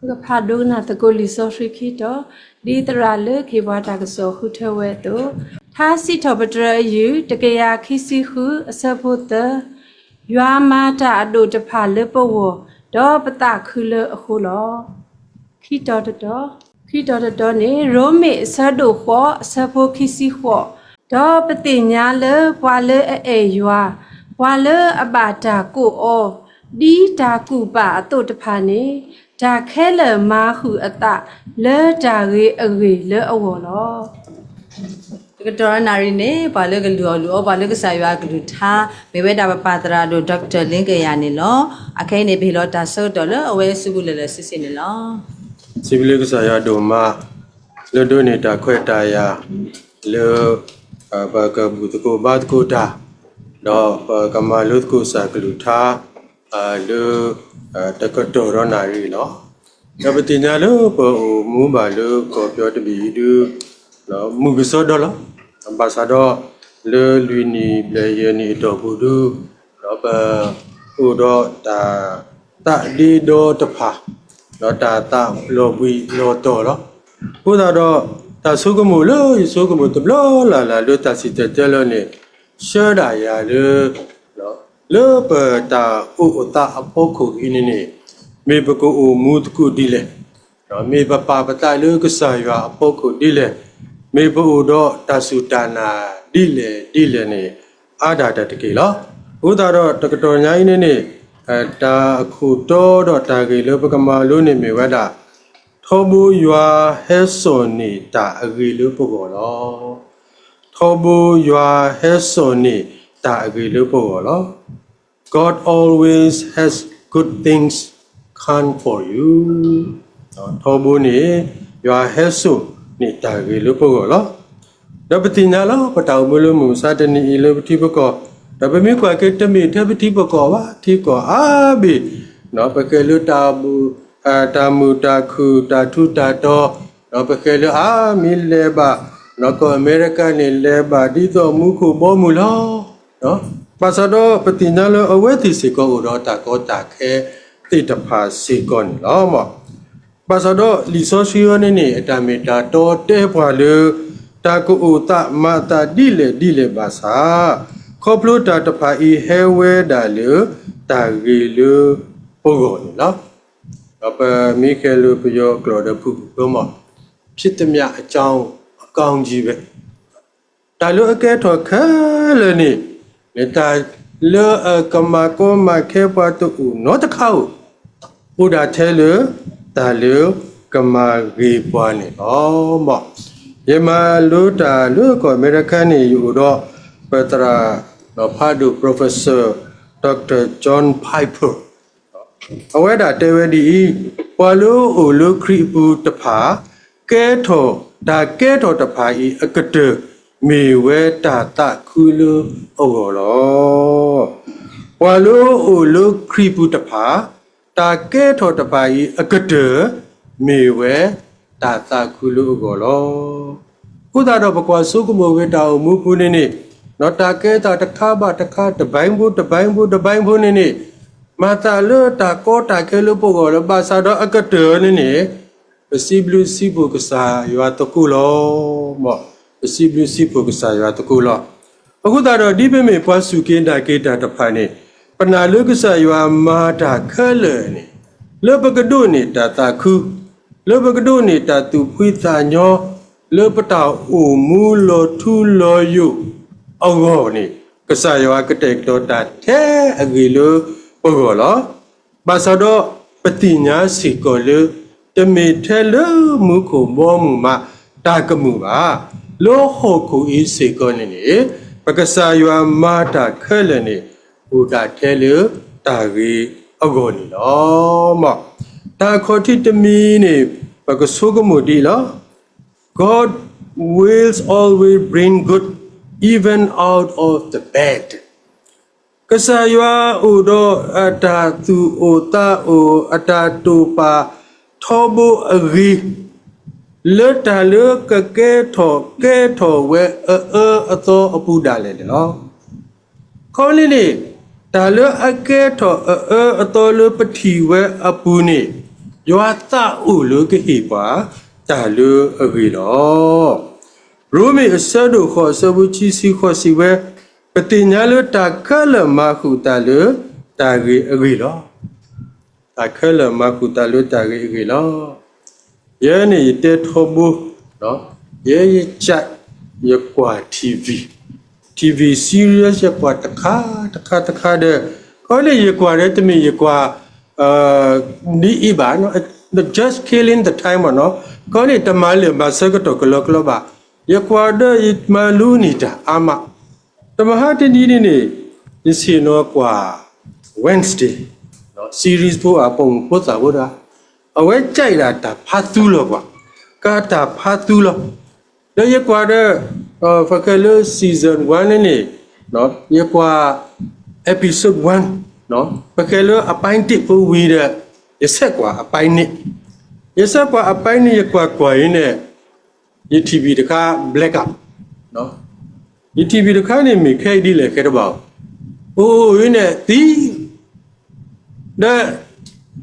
ပကဖးဒိကနၣ်သကိးလံာ်စီဆှံခံတီၤ, ဒ်သရၣ်လၢကဟ့ၣ်ပှၤတၢ်ကစီၣ်ဃုထၢဝဲအသိး, ထါစံးထီၣ်ပတြၢၤအယုၢ် တကယၤခံဆံဃု အဆၢဖိသၢ, ယွၤမၤတၢ်အဒိၣ်တဖၣ်လၢပဂီၢ်, ဒီးပသးခုလၢအဃိလီၤ. ခံတီၤတတီၤ, ခံတီၤတတီၤန့ၣ် ရိမ့ၤအဆၢဒိၣ်ဃိး အဆၢဖိခံဆံဃိး, ဒီးပသ့ၣ်ညါလၢပှၤလၢအအဲၣ်ယွၤ, ပှၤလၢအဘၣ်တၢ်ကိးအီၤ, ဒ်တၢ်ကူၣ်ပာ်အသိးတဖၣ်န့ၣ်, တၢ်ခဲလၢာ်မၤဃုာ်အသးလၢတၢ်ဂ့ၤအဂ့ၢ်လၢအဂီၢ်လီၤ. တကတီၢ်နၣ်ရံၣ်န့ၣ် ပှၤလၢကလုၢ်အီၣ်လုၢ်အီပှၤလၢကစၢ်ယွၤအကလုၢ်ကထါ မ့ၢ်ဝဲဒၣ်ပပၢ်သရၣ်ဒိၣ် Doctor လ့ကယၤန့ၣ်လီၤ. အခဲအံၤန့ၣ် ပဟ့ၣ်လီၤတၢ်ဆၢကတီၢ်လၢအဝဲစုပူၤလၢာ်လၢာ်ဆ့ဆ့န့ၣ်လီၤ. စံးဘျုးကစၢ်ယွၤဒိၣ်မး လၢဒိးန့ၢ်တၢ်ခွဲးတၢ်ယာ် လၢ ပကဘူၣ်သကိးဘါသကိးတၢ်, ဒီးပကမၤလိသကိးကစၢ်ကလုၢ်ကထါ လၢ တကတီၢ်ဒီးနၣ်ရံၣ်လီၤ. ဒီးပသ့ၣ်ညါလၢပအိၣ်မူဘၣ်လၢကီၢ်ပယီၤတဘ့ၣ်အံၤဒု မုၢ်ကစီဒီလီၤ. ဘၣ်ဆၣ်ဒီး လၢလွံၢ်နံၣ်ဘျဲၣ်ယဲၢ်နံၣ်အတီၢ်ပူၤဒု ဒီးပအိၣ်ဒီးတၢ်သးဒ့ဒီတဖၣ်, ဒီးတၢ်သးလီၤဘှံးလီၤတီၤလီၤ. အဃိသတးဒီး တၢ်ဆိကမိၣ်လၢယဆိကမိၣ်တဘျီလၢ်လၢ်လၢတၢ်စံၣ်တဲၤတဲလီၤန့ၣ် ဆှၢဒၣ်ယၤလၢ လၢပတၢ်အိၣ်အသးအဖီခိၣ်အံၤန့ၣ်န့ၣ် မ့ၢ်ပကအိၣ်မူသကိးဒ်လဲၣ်, မ့ၢ်ပပာ်ပသးလၢကစၢ်ယွၤအဖီခိၣ်ဒ်လဲၣ်, မ့ၢ်ပအိၣ်ဒီးတၢ်စူၢ်တၢ်နာ်ဒ်လဲၣ်ဒ်လဲၣ်န့ၣ် အါဒၣ်တၢ်တက့ၢ်လီၤ. အဃိသတးဒီးတကတီၢ်ညါအံၤန့ၣ်န့ၣ် တၢ်အခိၣ်တီဒီးတၢ်ဂ့ၢ်လၢပကမၤလိန့ၣ်မ့ၢ်ဝဲဒၣ် ထီဘိယွၤဟဲစိာ်န့ၢ်တၢ်အဂ့ၤလၢပဂီၢ်လီၤ. ထီဘိယွၤဟဲစိာ်န့ၢ်တၢ်အဂ့ၤလၢပဂီၢ်လီၤ. God always has good things come for you. ထီဘိန့ၣ် ယွၤဟဲစိာ်န့ၢ်တၢ်ဂ့ၤလၢပဂီၢ်လီၤ. ဒီးပသ့ၣ်ညါလီၤ ပတၢ်အိၣ်မူလၢမုၢ်မဆါတနံၤအံၤလၢပထံပကီၢ်, ဒီးပမ့ၢ်ကွၢ်က့ၤတမ့ၢ်ထဲပထံပကီၢ်ဘၣ် ထံကီၢ်အါဘ့ၣ်, ပဃဲၤလၢတၢ်မုာ်တၢ်ခုၣ်တၢ်ထူးတၢ်တီၤ, ဒီးပဃဲၤလၢအါမ့ၢ်လဲၤဘၣ် ကီၢ်အမဲရကၤန့ၣ်လဲၤဘၣ်ဒ်သိးမူခိၣ်ဘီမုၢ်လီၤ. ဘၣ်ဆၣ်ဒီးပသ့ၣ်ညါလၢအဝဲသ့ၣ်စ့ၢ်ကီးအိၣ်ဒီးတၢ်ကီတၢ်ခဲသ့ၣ်တဖၣ်စ့ၢ်ကီးန့ၣ်လီၤ. ဘၣ်ဆၣ်ဒီးလံာ်စီဆှံအံၤန့ၣ်န့ၣ် အတၢ်မ့ၢ်တၢ်တီတဲပှၤလၢ တၢ်ကအိၣ်သးမၤသးဒ်လဲၣ်ဒ်လဲၣ်ဘၣ်ဆၣ်, ခီဖျိတၢ်တဖၣ်အံၤဟဲဝဲဒၣ်လၢ တၢ်ဂ့ၤလၢပဂီၢ်န့ၣ်လီၤ. ဒီးပမ့ၢ်ဃဲၤလၢပယီၤကျိာ်ဒီးဖုၣ်ဖုၣ်ဖိမး ဖြစ်သမျှအကြောင်း အကောင်းကြီးပဲ တၢ်လၢအကဲထီၣ်ခဲလၢာ်န့ၣ် တၢ်လၢအကမၤကီမၤခဲပှၤတအိၣ်နီတခါဧိၤ, အိၣ်ဒၣ်ထဲလၢ တၢ်လၢကမၤဂ့ၤပှၤန့ၣ်လီၤ. ယမၤလိတၢ်လၢကီၢ်အမဲရကၤန့ၣ် ယအိၣ်ဒီးပသရၣ်ဖးဒိၣ် Professor Doctor John Piper အဝဲဒၣ်တဲဝဲဒ်အံၤ, ပှၤလၢအအိၣ်လၢခရံာ်အပူၤတဖၣ် ကဲထီၣ် တၢ်ကဲထီၣ်တဖၣ်အံၤအကတၢၢ် မ့ၢ်ဝဲတၢ်သးခုလၢအဂီၢ်လီၤ. ပှၤလၢအအိၣ်လၢခရံာ်ပူၤတဖၣ် တၢ်ကဲထီၣ်တဖၣ်အံၤအကတၢၢ် မ့ၢ်ဝဲတၢ်သးခုလၢအဂီၢ်လီၤ. အဃိသတးဒီးပကွၢ်ဆိကမိၣ်ဂ့ၤတၢ်အိၣ်မူပူၤန့ၣ်န့ၣ်, ဒီးတၢ်ကဲထီၣ်တခါဘၣ်တခါ တဘဲဘိတဘဲဘိတဘဲဘိန့ၣ်န့ၣ်, မၤသးလၢတၢ်ကီတၢ်ခဲလၢပဂီၢ်လၢ ဘၣ်ဆၣ်ဒီးအကတၢၢ်န့ၣ်န့ၣ်, ပစံးဘျုးစံးဖှိၣ်ကစၢ်ယွၤသကိးလီၤ. ပစံးဘျုးစံးဖှိၣ်ကစၢ်ယွၤသကိးလီၤ. အဃိသတးဒီးဒ်ပမ့ၢ်ပှၤစူၢ်က့ၤနာ်က့ၤတၢ်တဖၣ်န့ၣ်, ပနာ်လၢကစၢ်ယွၤမၤတၢ်ခဲလၢာ်န့ၣ်, လၢပကဒိးန့ၢ်တၢ်သးခု, လၢပကဒိးန့ၢ်တၢ်သူၣ်ဖှံသးညီ, လၢပတၢ်အိၣ်မူလီၤထူလီၤယိာ်အဂီၢ်န့ၣ်, ကစၢ်ယွၤကတဲာ်ကတီၤတၢ်ထဲအဂ့ၤလၢပဂီၢ်လီၤ. ဘၣ်ဆၣ်ဒီးပသ့ၣ်ညါစ့ၢ်ကီးလၢ တမ့ၢ်ထဲလၢမူခိၣ်ဘီမုၢ်မးတၢ်ကမုာ်ဘၣ်, လၢဟီၣ်ခိၣ်အံၤစ့ၢ်ကီးန့ၣ်န့ၣ်, ပကစၢ်ယွၤမၤတၢ်ခဲလၢာ်န့ၣ် အိၣ်ဒၣ်ထဲလၢတၢ်ဂ့ၤအဂီၢ်န့ၣ်လီၤ. တၢ်ခီၣ်ထံးတမံၤန့ၣ် ပကဆိကမိၣ်ဒ်အံၤလီၤ. God will always bring good even out of the bad. ကစၢ်ယွၤအိၣ်ဒီးအတၢ်သူၣ်အိၣ်သးအိၣ် အတၢ်တိာ်ပာ်ထီဘိအဂ့ၤ လၢတၢ်လၢကကဲထီၣ်ကဲထီၣ်ဝဲအအၢအသီအပူၤဒၣ်လဲာ်န့ၣ်လီၤ. ခီဖျိန့ၣ် တၢ်လၢအကဲထီၣ်အအၢအသီလၢပထံၣ်ဝဲအပူၤန့ၣ် ယွၤသးအိၣ်လၢကဟ့ၣ်ပှၤတၢ်လၢအဂ့ၤလီၤ. ရိမ့ၤအဆၢဒိၣ်ဃိးအဆၢဖိခံဆံဃိးစံးဝဲ, ပသ့ၣ်ညါလၢတၢ်ခဲလၢာ်မၤဃုာ်သးလၢတၢ်ဂ့ၤအဂ့ၢ်လီၤ. တၢ်ခဲလၢာ်မၤဃုာ်သးလၢတၢ်ဂ့ၤအဂ့ၢ်လီၤ. ယဲန့ၣ်ယတဲထီဘိ, ယဲယကး, ယကွၢ် TV, TV series ယကွၢ်တခါတခါတခါဒီး, ခီန့ၣ်ယကွၢ်ဒီးတမ့ၢ်ယကွၢ် ဒ်အံၤဘၣ်, just killing the time မ့ၢ်နီၤ, ခီန့ၣ်တမၤလၢာ်မၤဆၢကတီၢ်ကလီကလီဘၣ်, ယကွၢ်ဒီးယမၤလိန့ၢ်တၢ်အါမး, တမဟါတနံၤန့ၣ်န့ၣ်, ယဆ့ၣ်နီၤကွၢ် Wednesday series ဖိအပိာ်မုၣ်ဖိသၣ်ဖိတဂၤ, အဝဲကဲဒၣ်တၢ်ဖးသူလီၤကွၢ်, ကးတၢ်ဖးသူလီၤ. ဒီးယကွၢ်ဒီး, ပကဲလၢ season one န့ၣ်န့ၣ်, ယကွၢ် episode one, ပကဲလၢအပိုင်းတစ်ဖိဝံၤဒီး, ယဆဲးကွၢ်အပိုင်းနှစ်, ယဆဲးကွၢ်အပိုင်းနှစ် ယကွၢ်ကွၢ်အံၤန့ၣ်, ယ TV တခါ black out, ယ TV တခါန့ၣ်မ့ၢ်ခဲအံၤဒ်လဲၣ်ဃဲတဘၣ်, အိၣ်အံၤန့ၣ်သံ ဒီး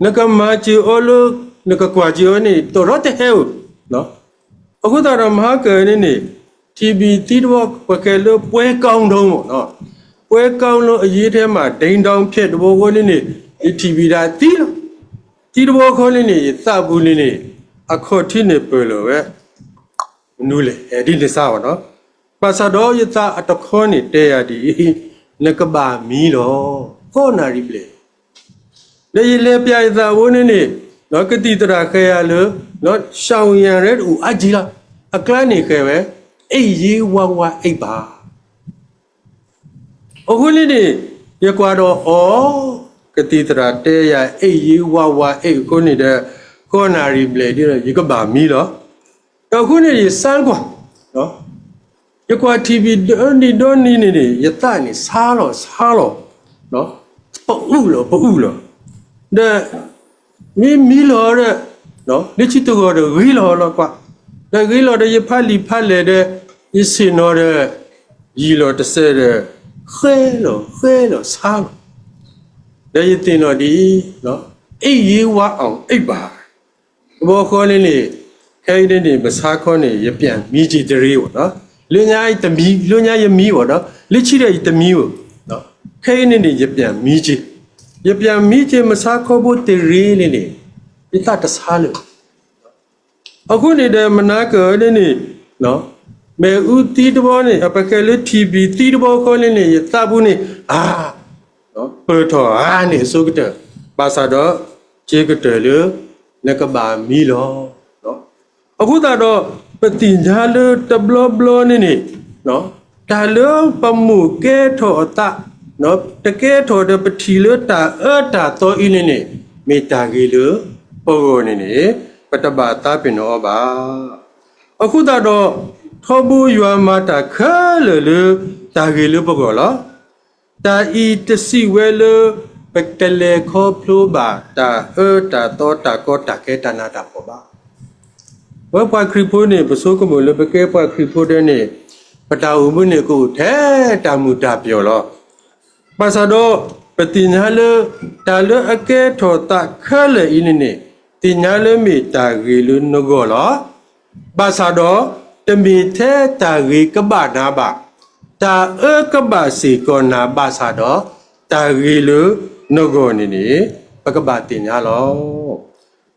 နကမၤစၢၤအီၤလၢ, နကကွၢ်စၢၤအီၤန့ၣ် တီၢ်ထီတဟဲဧိၤ, အဃိသတးဒီးမဟါကန့ၣ်န့ၣ်, TV သံတဘီ ပကဲလၢပွဲကောင်းတုန်းမ့ၢ်နီၤ, ပွဲကောင်းတုန်း အရေးထဲမှာ ဒိန်းတောင်းဖျက် တဘီဃီန့ၣ်န့ၣ်, ယ TV ဒၣ်သံလီၤ. သံတဘီဃီန့ၣ်န့ၣ် ယသးပူၤန့ၣ်န့ၣ်, အခီၣ်ထံးန့ၣ်ပၢၢ်လီၤဝဲ, မနုၤလဲၣ် ဟဲဒ်န့ၣ်စါဘၣ်နီၤ, ဘၣ်ဆၣ်ဒီးယသးအတခီန့ၣ်တဲယၤဒ်အံၤ, နကဘၣ်မံလီၤ, ဃိးနၣ်ရံၣ်ဘျဲၣ် ဒီးယလဲၤပျးယသးအဝဲန့ၣ်န့ၣ်, ကသံၣ်သရၣ်ဃဲယၤလၢ, ရှောင်ရန်ရဲ တအိၣ်အါကံလီၤ, အကျါန့ၣ်ဃဲဝဲ, အိပ်ရေးဝါးဝါးအိပ်ပါ. အဃိန့ၣ်န့ၣ်, ယကွၢ်ဒီးအီၤ, ကသံၣ်သရၣ်တဲယၤ အိပ်ရေးဝါးဝါးအိပ် အဃိန့ၣ်ဒီး, ဃိးနၣ်ရံၣ်ဘျဲၣ်ဒ်ဒီး ယကဘၣ်မံလီၤ. ဒီးအဃိန့ၣ်ယစါကွၢ် ယကွၢ် TV ဒီနံၤဒီနံၤန့ၣ်န့ၣ် ယသးန့ၣ်ဆါလီၤဆါလီၤ, ပအူၣ်လီၤပအူၣ်လီၤ, ဒီးမ့ၢ်မံလီၤဒီး, လၢခံတဂီၤဒီးဂ့ၤလီၤလီၤကွၢ်, ဒီးဂ့ၤလီၤဒီးယဖးလံာ်ဖးလဲၢ်ဒီး, ယဆ့ၣ်နီၤဒီး, ယံာ်လီၤတစဲးဒီး, ဃဲလီၤဃဲလီၤဆါလီၤ, ဒီးယသ့ၣ်နီၣ်ဒ်အံၤ, အိပ်ရေးဝါးဝါးအိပ်ပါ တဘီဃီန့ၣ်န့ၣ်, ခဲအံၤန့ၣ်န့ၣ် မဆါခီန့ၣ် ယပျၢ်မံစ့တရ့ဘၣ်နီၤ, လၢညါယမံ, လၢညါယမံဘၣ်ဒီး, လၢခံဒီးယတမံဘၣ်, ခဲအံၤန့ၣ်န့ၣ် ယပျၢ်မံစ့, ယပျၢ်မံစ့မဆါခီဖိတရ့န့ၣ်န့ၣ်, ယသးတဆါလၢၤဘၣ်. အဃိန့ၣ်ဒီးမနၤကၢန့ၣ်န့ၣ်, မ့ၣ်အူသံတဘီန့ၣ် အပကဲလၢ ထံၣ်ဘံၣ်သံတဘီဃီန့ၣ်န့ၣ် ယသးပူၤန့ၣ်, အါ ပၢၢ်ထီၣ်အါန့ၣ်အဆိကတၢၢ်, ဘၣ်ဆၣ်ဒီး, က့ၤကတၢၢ်လၢ, နကဘၣ်မံလီၤ. အဃိသတးဒီး, ပသ့ၣ်ညါလၢတဘျီဘျီန့ၣ်န့ၣ်, တၢ်လၢပမိၢ်ကဲထီၣ်အသး, တကဲထီၣ်ဒီးပထံၣ်လၢတၢ်အၢတၢ်သီအံၤန့ၣ်န့ၣ်, မ့ၢ်တၢ်ဂ့ၤလၢပဂီၢ်န့ၣ်န့ၣ်, ပတဘၣ်သးပ့ၤနီၣ်အီၤဘၣ်. အဃိသတးဒီး, ထီဘိယွၤမၤတၢ်ခဲလၢာ်လၢတၢ်ဂ့ၤလၢပဂီၢ်လီၤ. တၢ်အံၤတစံးဝဲလၢ ပတလဲၤခီဖျိဘၣ်တၢ်အၢတၢ်သီတၢ်ကီတၢ်ခဲတၢ်နးတၢ်ဖှီၣ်ဘၣ်. ပဝဲပှၤခရံာ်ဖိန့ၣ် ပဆိကမိၣ်လၢပကဲပှၤခရံာ်ဖိဒဲန့ၣ်, ပတၢ်အိၣ်မူန့ၣ်ကအိၣ်ထဲတၢ်မုာ်တၢ်ပျီၣ်လီၤ. ဘၣ်ဆၣ်ဒီး, ပသ့ၣ်ညါလၢ, တၢ်လၢအကဲထီၣ်သးခဲလၢာ်အံၤန့ၣ်န့ၣ်, သ့ၣ်ညါလၢမ့ၢ်တၢ်ဂ့ၤလၢနဂီၢ်လီၤ. ဘၣ်ဆၣ်ဒီး, တမ့ၢ်ထဲတၢ်ဂ့ၤကဘၣ်နၤဘၣ်, တၢ်အၢကဘၣ်စ့ၢ်ကီးနၤဘၣ်ဆၣ်ဒီး, တၢ်ဂ့ၤလၢနဂီၢ်န့ၣ်န့ၣ်, ပကဘၣ်သ့ၣ်ညါလီၤ.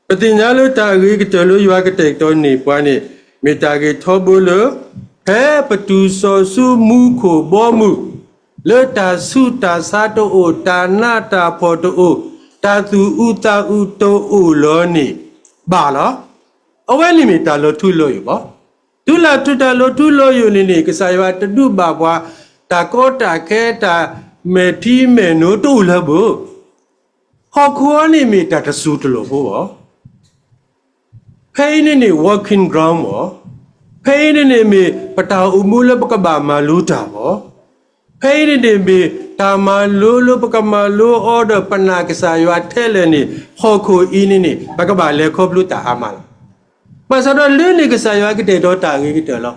ပသ့ၣ်ညါလၢတၢ်အဂ့ၤကတၢၢ်လၢယွၤကတဲာ်ကတီၤန့ၢ်ပှၤန့ၣ်, မ့ၢ်တၢ်ဂ့ၤထီဘိလၢ, ဖဲပတုၤစီၤစုမူခိၣ်ဘီမုၢ်, လၢတၢ်ဆူးတၢ်ဆါတအိၣ်, တၢ်နးတၢ်ဖှီၣ်တအိၣ်, တၢ်သူၣ်အုးသးအုးတအိၣ်လီၤန့ၣ်, ဘၣ်လီၤ. အဝဲန့ၣ်မ့ၢ်တၢ်လီၤထူလီၤယိာ်ဘၣ်. တုၤလၢတၢ်လီၤထူလီၤယိာ်န့ၣ်န့ၣ် ကစၢ်ယွၤတဒုးဘၣ်ပှၤ, တၢ်ကီတၢ်ခဲတၢ်မဲာ်ထံမဲာ်နိတအိၣ်လၢၤဘၣ်. ဟီၣ်ခိၣ်အံၤန့ၣ်မ့ၢ်တၢ်တစိၤတလီၢ်ဖိဘၣ်. ဖဲအံၤန့ၣ်န့ၣ် working ground ဘၣ်. ဖဲအံၤန့ၣ်န့ၣ်မ့ၢ်ပတၢ်အိၣ်မူလၢပကဘၣ်မၤလိတၢ်ဘၣ်. ဖဲအံၤန့ၣ်န့ၣ်မ့ၢ်တၢ်မၤလိလၢပကမၤလိအီၤဒီးပနာ်ကစၢ်ယွၤထဲလဲၣ်န့ၣ်, ဟီၣ်ခိၣ်အံၤန့ၣ်န့ၣ် ပကဘၣ်လဲၤခီဖျိတၢ်အါမးလီၤ. ဘၣ်ဆၣ်ဒီးလၢန့ၣ်ကစၢ်ယွၤကတဲာ်ကတီၤတၢ်ဂ့ၤကတၢၢ်လီၤ.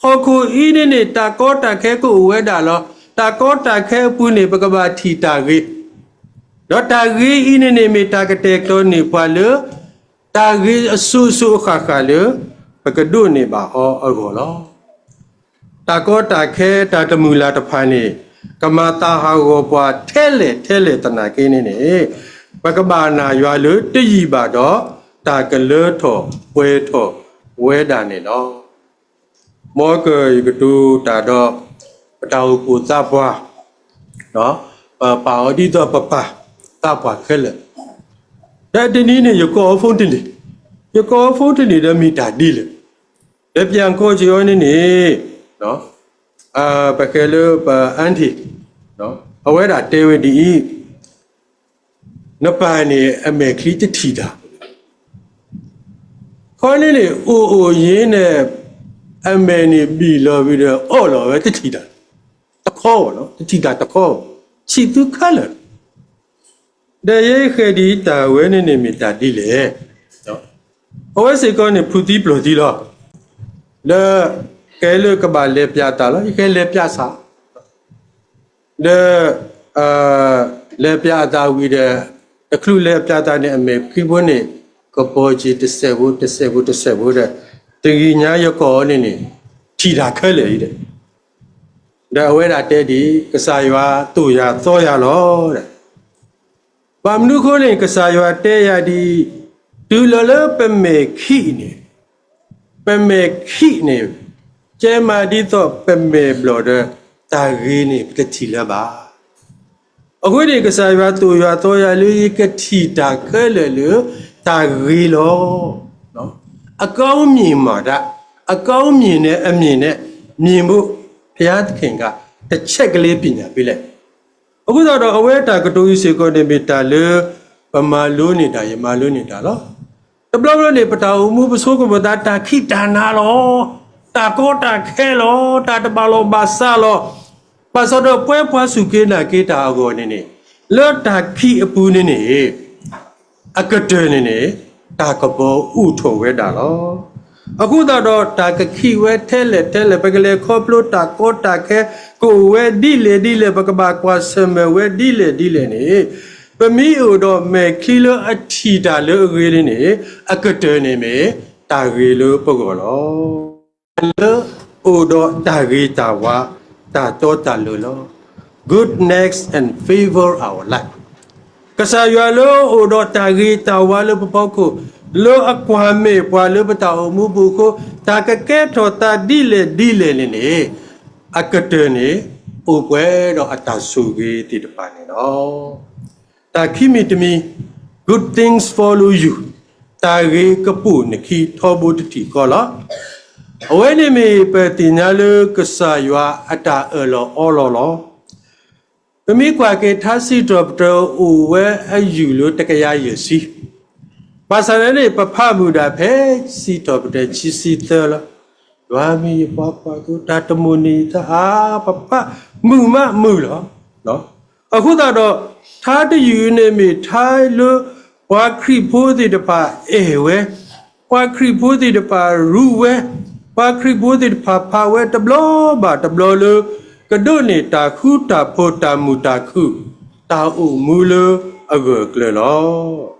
ဟီၣ်ခိၣ်အံၤန့ၣ်န့ၣ် တၢ်ကီတၢ်ခဲကအိၣ်ဝဲဒၣ်လီၤ. တၢ်ကီတၢ်ခဲအပူၤန့ၣ် ပကဘၣ်ထံၣ်တၢ်ဂ့ၤ. ဒီးတၢ်ဂ့ၤအံၤန့ၣ်န့ၣ်မ့ၢ်တၢ်ကတဲာ်ကတီၤန့ၢ်ပှၤလၢ တၢ်ဂ့ၤအစိၤစိၤအဃၣ်ဃၣ်လၢ ပကဒိးန့ၢ်ဘၣ်အီၤအဂီၢ်လီၤ. တၢ်ကီတၢ်ခဲတၢ်တမုာ်လၤတဖၣ်န့ၣ် ကမၤသးဟးဂီၤပှၤထဲလဲၣ်ထဲလဲၣ်သနာ်က့န့ၣ်န့ၣ် ပကဘၣ်နာ်ယွၤလၢတယံာ်ဘၣ်ဒီး တၢ်ကလၢထီၣ်ပှဲၤထီၣ်ဝဲဒၣ်န့ၣ်လီၤ. မ်ကယကတိၤတၢ်ဒီး ပတၢ်အိၣ်ဖှိၣ်သးပှၢ်, ပပာ်အီၤဒ်သိးပပာ်သးပှၢ်ခဲလၢာ်, ဒီးတနံၤန့ၣ် ယကိးအီၤ phone တလံာ်, ယကိးအီၤ phone တလံာ်ဒီးမ့ၢ်တၢ်ဒ်လဲၣ်, ဒီးပၠးကီၢ်က့ၤအီၤန့ၣ်န့ၣ် ပကဲလၢပ aunty အဝဲဒၣ်တဲဝဲဒ်အံၤ, နပၢ်န့ၣ် အမဲာ်ချံတထံၣ်တၢ် ခီန့ၣ်န့ၣ် အိၣ်အိၣ်ယ့ၢ်န့ၣ် အမဲာ်န့ၣ်ဘံၣ်လီၤဝံၤဒီး အီၣ်လီၤဝဲတထံၣ်တၢ်တခီ, တထံၣ်တၢ်တခီ, ဆံးသုခဲလၢာ်, ဒီးယဲယဃဲၤဒံးတၢ်ဝဲန့ၣ်န့ၣ်မ့ၢ်တၢ်ဒ်လဲၣ်. အဝဲစ့ၢ်ကီးန့ၣ် ဖုးသံပျီၢ်သံလီၤ. ဒီးကဲလၢကဘၣ်လဲၤပၠးတၢ်လီၤ, ယကလဲၤပၠးစၢ် ဒီး လဲၤပၠးအသးဝံၤဒီး တချုးလဲၤပၠးသးန့ၣ် အမဲာ်ချံဖိန့ၣ် ကပီၤက့ၤတစဲးဖိ တစဲးဖိ တစဲးဖိဒီး တဂ့ၤညါယကိးအီၤန့ၣ်န့ၣ် ထံၣ်တၢ်ခဲလၢာ်အံၤဒီး, ဒီးအဝဲဒၣ်တဲဒ်အံၤ, ကစၢ်ယွၤသိၣ်ယၤသီယၤလီၤ. ဘၣ်မနုၤအဃိန့ၣ် ကစၢ်ယွၤတဲယၤဒ်အံၤ, တုၤလီၤလၢပမဲာ်ခံးန့ၣ်, ပမဲာ်ခံးန့ၣ် ကဲမးဒ်သိးပမဲာ်ဘျီၣ်ဒီး တၢ်ဂ့ၤန့ၣ် ပတထံၣ်လၢၤဘၣ်. အဃိန့ၣ် ကစၢ်ယွၤသိၣ်ယၤသီယၤလၢ ယကထံၣ်တၢ်ခဲလၢာ်လၢတၢ်ဂ့ၤလီၤ. အကောင်းမြင်မှသာ, အကောင်းမြင်နဲ့ အမြင်နဲ့ မြင်ဖို့ ဘုရားသခင်က တစ်ချက်ကလေး ပညာပေးလိုက်. အဃိသတးဒီး အဝဲတၢ်ကတိၤအံၤစ့ၢ်ကီးန့ၣ် မ့ၢ်တၢ်လၢ ပမၤလိန့ၢ်တၢ် ယမၤလိန့ၢ်တၢ်လီၤ. တဘျီဘျီန့ၣ် ပတၢ်အိၣ်မူပဆိကမိၣ်သး တၢ်ခံးတၢ်နၤလီၤ, တၢ်ကီတၢ်ခဲလီၤ, တၢ်တဘၣ်လီၢ်ဘၣ်စးလီၤ. ဘၣ်ဆၣ်ဒီးပဝဲပှၤစူၢ်က့ၤနာ်က့ၤတၢ်အဂီၢ်န့ၣ်န့ၣ်, လၢတၢ်ခံးအပူၤန့ၣ်န့ၣ် အကတၢၢ်န့ၣ်န့ၣ် တၢ်ကပီၤအိၣ်ထီၣ်ဝဲဒၣ်လီၤ. အဃိသတးဒီး တၢ်ကခံးဝဲထဲလဲၣ်ထဲလဲၣ်, ပကလဲၤခီဖျိတၢ်ကီတၢ်ခဲ ကအိၣ်ဝဲဒ်လဲၣ်ဒ်လဲၣ်, ပကဘၣ်ကွၢ်ဆၢၣ်မဲာ်ဝဲဒ်လဲၣ်ဒ်လဲၣ်န့ၣ်, ပမ့ၢ်အိၣ်ဒီးမဲာ်ချံလၢအထံၣ်တၢ်လၢအဂ့ၤန့ၣ်န့ၣ်, အကတၢၢ်န့ၣ်မ့ၢ်တၢ်ဂ့ၤလၢပဂီၢ်လီၤ. လၢအိၣ်ဒီးတၢ်ဂ့ၤတၢ်ဝါ, တၢ်တီတၢ်လိၤလီၤ. Goodness and favor our life. ကစၢ်ယွၤလၢအိၣ်ဒီးတၢ်ဂ့ၤတၢ်ဝါလၢပဖီခိၣ်, လၢအကွၢ်မဲာ်ပှၤလၢပတၢ်အိၣ်မူပူၤအဃိ, တၢ်ကကဲထီၣ်သးဒ်လဲၣ်ဒ်လဲၣ်န့ၣ်န့ၣ်, အကတၢၢ်န့ၣ် အိၣ်ပှဲၤဒီးအတၢ်ဆိၣ်ဂ့ၤသ့ၣ်တဖၣ်န့ၣ်လီၤ. တၢ်ခံမံၤတမံၤ, good things follow you, တၢ်ဂ့ၤကပိာ်နခံထီဘိတထံၣ်ဃီလီၤ. အဝဲန့ၣ်မ့ၢ်ပသ့ၣ်ညါလၢကစၢ်ယွၤအတၢ်အၢၣ်လီၤအီလီၤလီၤ. ပမ့ၢ်ကွၢ်က့ၤထါစံးထီၣ်ပတြၢၤအိၣ်ဝဲအယုၢ်လၢတကယၤယဲၢ်ဆံ, ဘၣ်ဆၣ်န့ၣ်န့ၣ် ပဖးမုာ်ဒၣ်ဖဲစံးထီၣ်ပတြၢၤခံဆံသၢလီၤ. ယွၤမ့ၢ်ယပှၤကွၢ်သိ, တၢ်တမိၣ်န့ၢ်ယသးဧါ, ပဖးမုာ်မးမုာ်လီၤ. အဃိသတးဒီး ထါတယုၢ်အံၤန့ၣ်မ့ၢ်ထါလၢ ပှၤခရံာ်ဖိသ့ၣ်တဖၣ်အဲၣ်ဝဲ, ပှၤခရံာ်ဖိသ့ၣ်တဖၣ်ရူးဝဲ, ပှၤခရံာ်ဖိသ့ၣ်တဖၣ်ဖးဝဲတဘျီဘၣ်တဘျီလၢ ကဒိးန့ၢ်တၢ်ဃူတၢ်ဖိး တၢ်မုာ်တၢ်ခုၣ် တၢ်အိၣ်မူလၢအဂၢၢ်အကျၢၤလီၤ.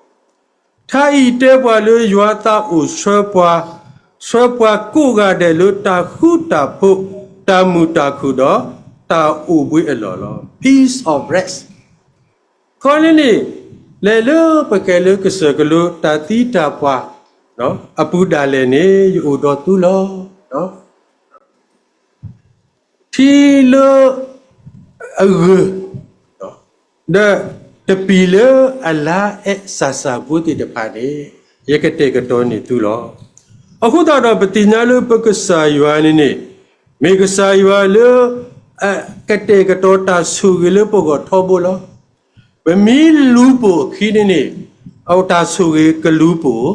ထါအံၤတဲပှၤလၢယွၤသးအိၣ်ဆှၢပှၤ, ဆှၢပှၤကိးဂၤဒဲးလၢတၢ်ဃူတၢ်ဖိး, တၢ်မုာ်တၢ်ခုၣ်ဒီး တၢ်အိၣ်ဘှံးအလီၢ်လီၤ. Peace of rest. ခီန့ၣ်န့ၣ် လဲၤလၢပကဲလၢကစၢၢ်ကလိ တၢ်သံတၢ်ပှၢ်အပူၤဒၣ်လဲာ်န့ၣ် ယအိၣ်ဒီးသုလီၤ. ထံလၢအဂၢၢ် ဒီးတပံၤလၢအလါအဲၣ်စၢ်စၢ်ဖိသ့ၣ်တဖၣ်န့ၣ် ယကတဲာ်ကတီၤန့ၢ်သုလီၤ. အဃိသတးဒီး ပသ့ၣ်ညါလၢပကစၢ်ယွၤန့ၣ်န့ၣ် မ့ၢ်ကစၢ်ယွၤလၢ ကတဲာ်ကတီၤတၢ်ဆိၣ်ဂ့ၤလၢပဂီၢ်ထီဘိလီၤ. ပမ့ၢ်လူၤပိာ်အခံန့ၣ်န့ၣ် အတၢ်ဆိၣ်ဂ့ၤကလူၤပိာ်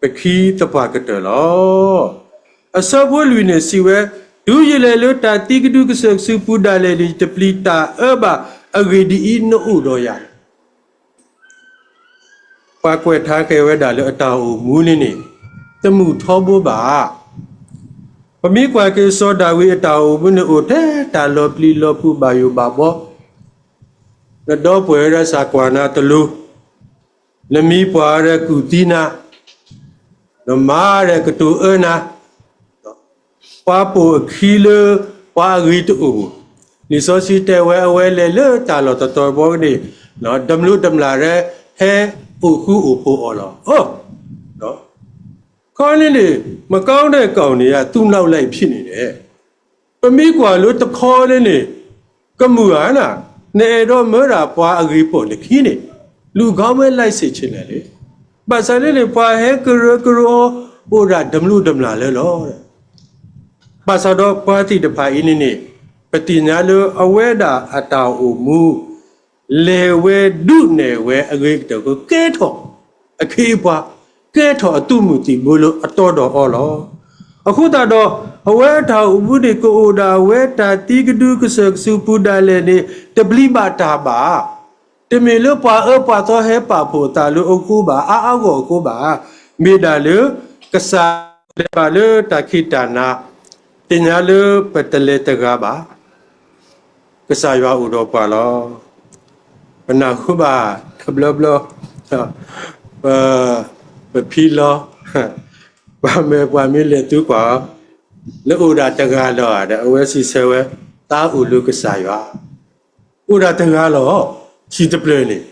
ပခံသပှၢ်ကတၢၢ်လီၤ. အဆၢဖိလွံၢ်န့ၣ်စံးဝဲ, တုၤယလဲၤလၢတၢ်သံကဒုကစၢၢ်ကစုပူၤဒၣ်လဲာ်န့ၣ် ယတပျံၤတၢ်အၢဘၣ်, အဂ့ၢ်ဒ်အံၤ, နအိၣ်ဒီးယၤလီၤ. ပှၤကွဲးထါဃဲၤဝဲဒၣ်လၢအတၢ်အိၣ်မူန့ၣ်န့ၣ် တမုာ်ထီဘိဘၣ်. ပမ့ၢ်ကွၢ်က့ၤစီၤဒၤဝံးအတၢ်အိၣ်မူန့ၣ် အိၣ်ထဲတၢ်လီၤပျံၤလီၤဖုးဘၣ်ယိၣ်ဘၣ်ဘီ နဒီပုၢ်ဝဲၢ်ဒီးစးကွၢ်နၤတလူၤ, နမံပှၤဒီးကူၣ်သံနၤ, နမါဒီးကတိၤအၢနၤ, ပှၤပိာ်အခံလၢပှၤအဂ့ၤတအိၣ်ဘၣ်. လံာ်စီဆှံတဲဝဲအဝဲလဲၤလၢတၢ်လီၢ်တတီၤဘီန့ၣ်, ဒမျိးဒမျၣ်ဒီးဟဲအိၣ်ဃူအိၣ်ဖိးအီၤလီၤ. ခီန့ၣ်န့ၣ် မကောင်းတဲ့ကောင်တွေက သူ့နောက်လိုက်ဖြစ်နေတယ်. ပမ့ၢ်ကွၢ်လၢတခီန့ၣ်န့ၣ် ကမုာ်ဧါနၤ, နအဲၣ်ဒိးမၢဒၣ်ပှၤအဂ့ၤပိာ်နခံန့ၣ် လူကောင်းပဲလိုက်စေချင်တယ်လေ. ဘၣ်ဆၣ်န့ၣ်န့ၣ် ပှၤဟဲကရၢကရိအိၣ်ဒၣ်ဒမျိးဒမျၣ်လၢလီၤ. ဘၣ်ဆၣ်ဒီးပှၤသ့ၣ်တဖၣ်အံၤန့ၣ်န့ၣ် ပသ့ၣ်ညါလၢအဝဲဒၣ်အတၢ်အိၣ်မူ လဲၤဝဲဒုးနဲၣ်ဝဲအဂ့ၤကတၢၢ် ကကဲထီၣ်အခ့အပှၤ, ကဲထီၣ်အသုးမုၢ်သံၣ်ဘိလၢအတီဒီးအီၤလီၤ. အဃိသတးဒီး အဝဲအတၢ်အိၣ်မူန့ၣ် ကအိၣ်ဒၣ်ဝဲတၢ်သံကဒုကစၢၢ်ကဆူးပူၤဒၣ်လဲာ်န့ၣ် တဘျံးဘၣ်တၢ်ဘၣ်. တမ့ၢ်လၢပှၤအၢပှၤသီဟဲပာ်ဖှိၣ်အသးလၢအဃိဘၣ်, အါအါဂီၢ်အဃိဘၣ်, မ့ၢ်ဒၣ်လၢ ကစၢ်လဲၤဘၣ်လၢတၢ်ခံးတၢ်နၤ, သ့ၣ်ညါလၢပတလဲၤတဂၤဘၣ်. ကစၢ်ယွၤအိၣ်ဒီးပှၤလီၤ. ပနၢ်ဟူဘၣ်တဘျီဘျီ, ပ, ပဖံလီၤ, ပှၤမ့ၢ်ပှၤမ့ၢ်လဲၤသံကွၢ်အီၤ, နအိၣ်ဒၣ်တဂၤလီၤဧါဒီး အဝဲစံးဆၢဝဲ, သးအိၣ်လၢကစၢ်ယွၤ အိၣ်ဒၣ်တဂၤလီၤ, ထံၣ်တဖျၢၣ်န့ၣ်,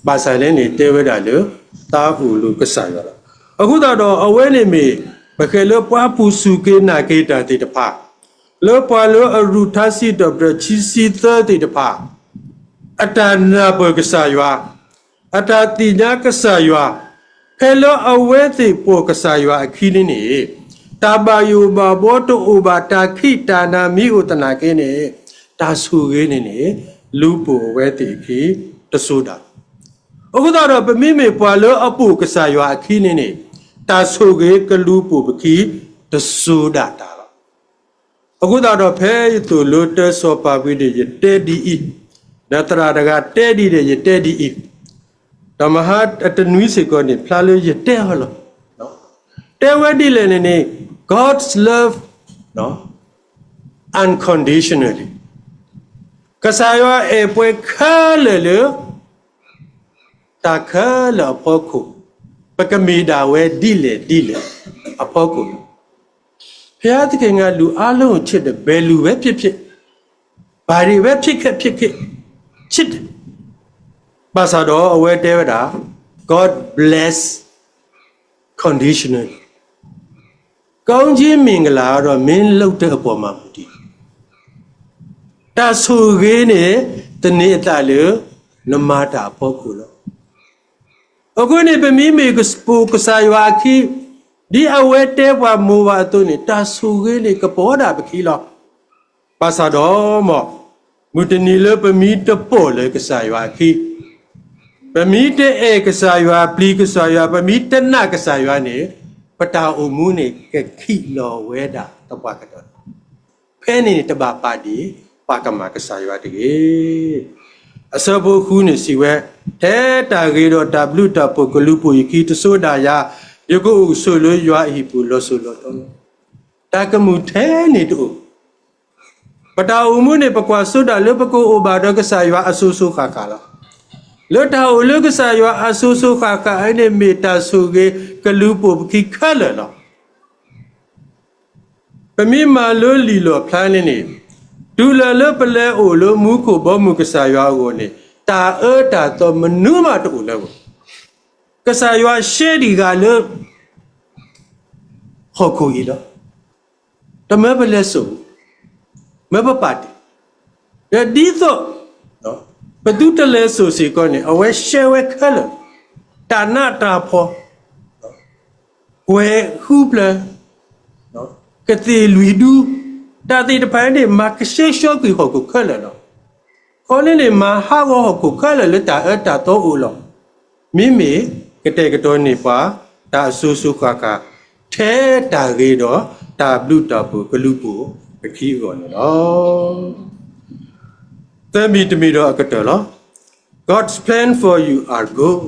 ဘၣ်ဆၣ်န့ၣ်န့ၣ် တဲဝဲဒၣ်လၢ သးအိၣ်လၢကစၢ်ယွၤလီၤ. အဃိသတးဒီး အဝဲန့ၣ်မ့ၢ် ပဃဲလၢပှၤပူၤစူၢ်က့ၤနာ်က့ၤတၢ်သ့ၣ်တဖၣ်, လၢပှၤလၢအရူၢ်ထါစံးထီၣ်ပတြၢၤခံဆံသၢသ့ၣ်တဖၣ် အတၢ်နၢ်ပၢၢ်ကစၢ်ယွၤ, အတၢ်သ့ၣ်ညါကစၢ်ယွၤ, ဖဲလၢအဝဲသ့ၣ်ပိာ်ကစၢ်ယွၤအခံန့ၣ်န့ၣ်, တၢ်ဘၣ်ယိၣ်ဘၣ်ဘှီတအိၣ်ဘၣ်, တၢ်ခံးတၢ်နၤမ့ၢ်အိၣ်သနာ်က့န့ၣ်, တၢ်ဆိၣ်ဂ့ၤန့ၣ်န့ၣ် လူၤပိာ်အဝဲသ့ၣ်အခံ တစိၤဒၣ်. အဃိသတးဒီး ပမ့မ့ၢ်ပှၤလၢအပိာ်ကစၢ်ယွၤအခံန့ၣ်န့ၣ်, တၢ်ဆိၣ်ဂ့ၤကလူၤပိာ်ပခံ တစိၤဒၣ်တၢ်လီၤ. အဃိသတးဒီး ဖဲယသိၣ်လိတၢ်စီၤပၤဝံၤန့ၣ် ယတဲဒ်အံၤ, ဒီးသရၣ်တဂၤတဲဒ်န့ၣ် ယတဲဒ်အံၤ, ဒီးမဟါအတနွံစ့ၢ်ကီးန့ၣ် ဖျါလၢယတဲအီၤလီၤ. တဲဝဲဒ်လဲၣ်န့ၣ်န့ၣ် God's love unconditionally ကစၢ်ယွၤအဲၣ်ပှၤခဲလၢာ်လၢ တၢ်ခဲလၢာ်အဖီခိၣ်, ပကမ့ၢ်ဒၣ်ဝဲဒ်လဲၣ်ဒ်လဲၣ်အဖီခိၣ်လီၤ. ဘုရားသခင်က လူအားလုံးကိုချစ်တယ်, ဘယ်လူပဲဖြစ်ဖြစ်, ဘာတွေပဲဖြစ်ခဲ့ဖြစ်ခဲ့, ချစ်တယ်. ဘၣ်ဆၣ်ဒီးအဝဲတဲဝဲဒၣ် God bless conditionally, ကောင်းချီးမင်္ဂလာကတော့ မင်းလုပ်တဲ့အပေါ်မှာမူတည်တယ်. တၢ်ဆိၣ်ဂ့ၤန့ၣ် သန့ၤအသးလၢ နမၤတၢ်အဖီခိၣ်လီၤ. အဃိန့ၣ် ပမ့မ့ၢ်ပိာ်ကစၢ်ယွၤအခံ, ဒ်အဝဲတဲပှၤမိၢ်ဝၤအသိးန့ၣ် တၢ်ဆိၣ်ဂ့ၤန့ၣ် ကပိာ်ဒၣ်ပခံလီၤ. ဘၣ်ဆၣ်ဒီးမ့ၢ် မုၢ်တနံၤလၢပမ့ၢ်တပိာ်လၢကစၢ်ယွၤအခံ, ပမ့ၢ်တအဲၣ်ကစၢ်ယွၤ, ပျံၤကစၢ်ယွၤ, ပမ့ၢ်တနာ်ကစၢ်ယွၤန့ၣ်, ပတၢ်အိၣ်မူန့ၣ် ကခံးလီၤဝဲဒၣ်သပှၢ်ကတၢၢ်လီၤ. ဖဲန့ၣ်န့ၣ် တဘၣ်ပာ်ဒ်ပှၤကမၤကစၢ်ယွၤတဂ့ၤ. အဆၢဖိဃုန့ၣ်စံးဝဲ, ထဲတၢ်ဂ့ၤဒီးတၢ်ဘျုးတၢ်ဖှိၣ်ကလူၤပိာ်ယခံ တစိၤဒၣ်ယၤ, ယကအိၣ်ဆိးလၢယွၤအဟံၣ်ပူၤလီၤစိၤလီၤထီ. တၢ်ကမူၣ်ထဲန့ၣ်တအိၣ်. ပတၢ်အိၣ်မူန့ၣ် ပကွၢ်စိဒၣ်လၢပကအိၣ်ဘၣ်ဒီးကစၢ်ယွၤအစိၤစိၤဃၣ်ဃၣ်လီၤ. လၢတၢ်အိၣ်လၢကစၢ်ယွၤအစိၤစိၤဃၣ်ဃၣ်အံၤန့ၣ် မ့ၢ်တၢ်ဆိၣ်ဂ့ၤကလူၤပိာ်ပခံခဲလၢာ်လီၤ. ပမ့ၢ်မၤလိလံာ်လီၣ်ဖျါန့ၣ်န့ၣ်, တုၤလၢလၢပလဲၤအိၣ်လၢမူခိၣ်ဘီမုၢ်ကစၢ်ယွၤအဂီၢ်န့ၣ်, တၢ်အၢတၢ်သီမနုၤမးတအိၣ်လၢၤဘၣ်. ကစၢ်ယွၤရှဲဒံးဂၤလၢ ဟီၣ်ခိၣ်အံၤလီၤ. တမၢပလဲၤစိာ်, မၢပပာ်တ့ၢ်, ဒီးဒ်သိး ပသုတလဲၤစိာ်စ့ၢ်ကီးန့ၣ် အဝဲရှဲဝဲခဲလၢာ်, တၢ်နးတၢ်ဖှီၣ်, ကွဲၤဃုဖျၢၣ်, ကသ့ၣ်လွံၢ်ဒူ, တၢ်သ့ၣ်တဖၣ်န့ၣ် မၤကဆှဲကဆှီကွံာ်ဟီၣ်ခိၣ်ခဲလၢာ်လီၤ. ခီန့ၣ်န့ၣ် မၤဟးဂီၤဟီၣ်ခိၣ်ခဲလၢာ်လၢတၢ်အၢတၢ်သီအိၣ်လီၤ. မ့မ့ၢ်ကတဲာ်ကတီၤန့ၢ်ပှၤ တၢ်အစိၤစိၤဃၣ်ဃၣ်, ထဲတၢ်ဂ့ၤဒီး တၢ်ဘျုးတၢ်ဖှိၣ်ကလူၤပိာ်ပခံအဂီၢ်န့ၣ်လီၤ. သၢမံၤတမံၤဒီးအကတၢၢ်လီၤ. God's plan for you are good.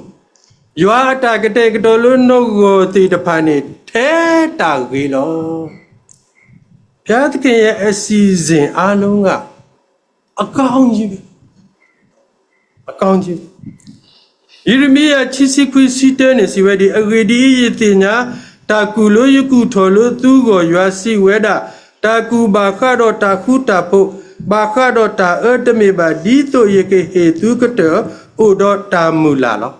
ယွၤအတၢ်ကတဲာ်ကတီၤလၢနဂီၢ်သ့ၣ်တဖၣ်န့ၣ် ထဲတၢ်ဂ့ၤလီၤ. ဘုရားသခင်ရဲ့အစီအစဉ်အားလုံးက အကောင်းကြီးပဲ. အကောင်းကြီး ယံးရမံယၤ ခံဆံခွံ ဆံတၢန့ၣ် စံးဝဲဒ်အံၤ, အဂ့ၢ်ဒ်အံၤ, ယသ့ၣ်ညါတၢ်ကူၣ်လၢယကူၣ်ထီၣ်လၢသုဂီၢ်, ယွၤစံးဝဲဒၣ်, တၢ်ကူၣ်ဘၣ်ဃးဒီးတၢ်ဃူတၢ်ဖိး, ဘၣ်ဃးဒီးတၢ်အၢတမ့ၢ်ဘၣ်, ဒ်သိးယကဟ့ၣ်သုကတၢၢ်အိၣ်ဒီးတၢ်မုၢ်လၢ်လီၤ.